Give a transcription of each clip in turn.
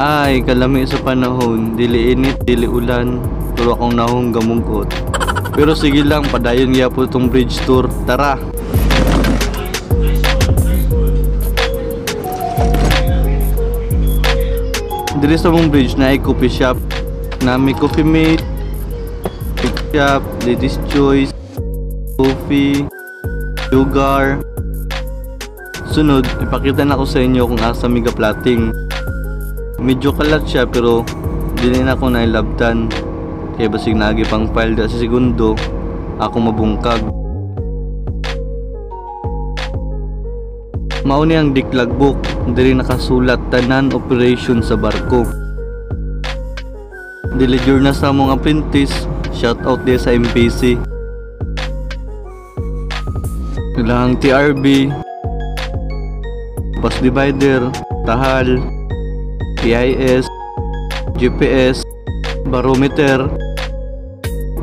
Ay, kalami sa panahon, dili init, dili ulan, pero akong nahong gamungkot. Pero sige lang, padayon gyapon tong bridge tour. Tara! Diri sa mong bridge na ay coffee shop. Na may coffee mate, big shop, ladies choice, coffee, sugar. Sunod, ipakita na ko sa inyo kung asa mi ga-platting. Medyo kalat siya pero dili na ako nailabtan. Kaya basig naagi pang file da sa segundo, ako mabungkag. Mao ni ang deck logbook, diri nakasulat tanan operation sa barko. Dili journal sa among apprentice, shout out di sa MPC. Ilang TRB, bus divider, tahal, PIS, GPS, barometer.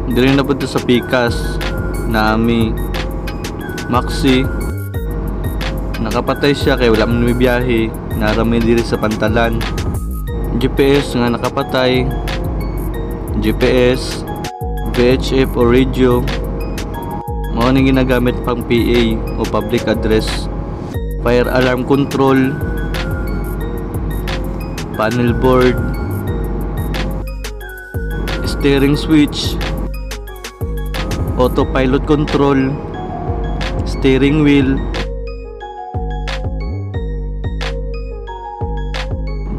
Diri na po sa pikas, nami, maxi. Nakapatay siya kaya wala man may biyahe, narami diri sa pantalan. GPS nga nakapatay, GPS, VHF o radio. Mao ning ginagamit pang PA o public address. Fire alarm control, panel board, steering switch, autopilot control, steering wheel,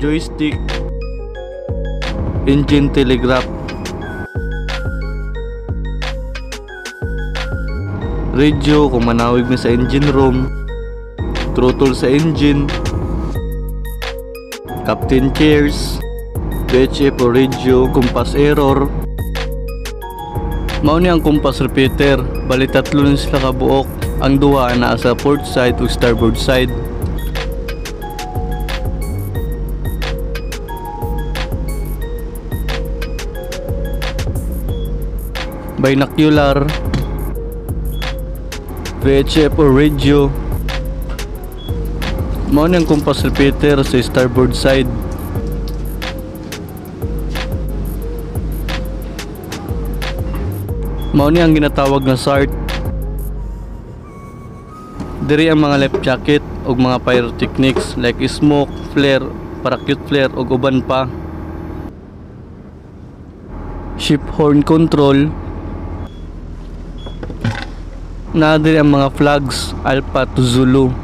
joystick, engine telegraph, radio kung manawig mi sa engine room, throttle sa engine, captain chairs, VHF o radio, compass error. Mao ni ang compass repeater, bali tatlo ni sila kabuok. Ang duha naa sa port side ug starboard side. Binocular, VHF o radio. Mao ni ang compass repeater sa starboard side. Mao ni ang ginatawag nga SART. Diri ang mga life jacket ug mga pyrotechnics like smoke, flare, parachute flare ug uban pa. Ship horn control. Naa diri ang mga flags Alpha to Zulu.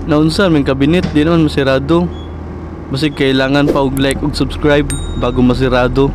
Naunsa may kabinet, di naman masirado. Basig kailangan pa og like ug subscribe bago masirado.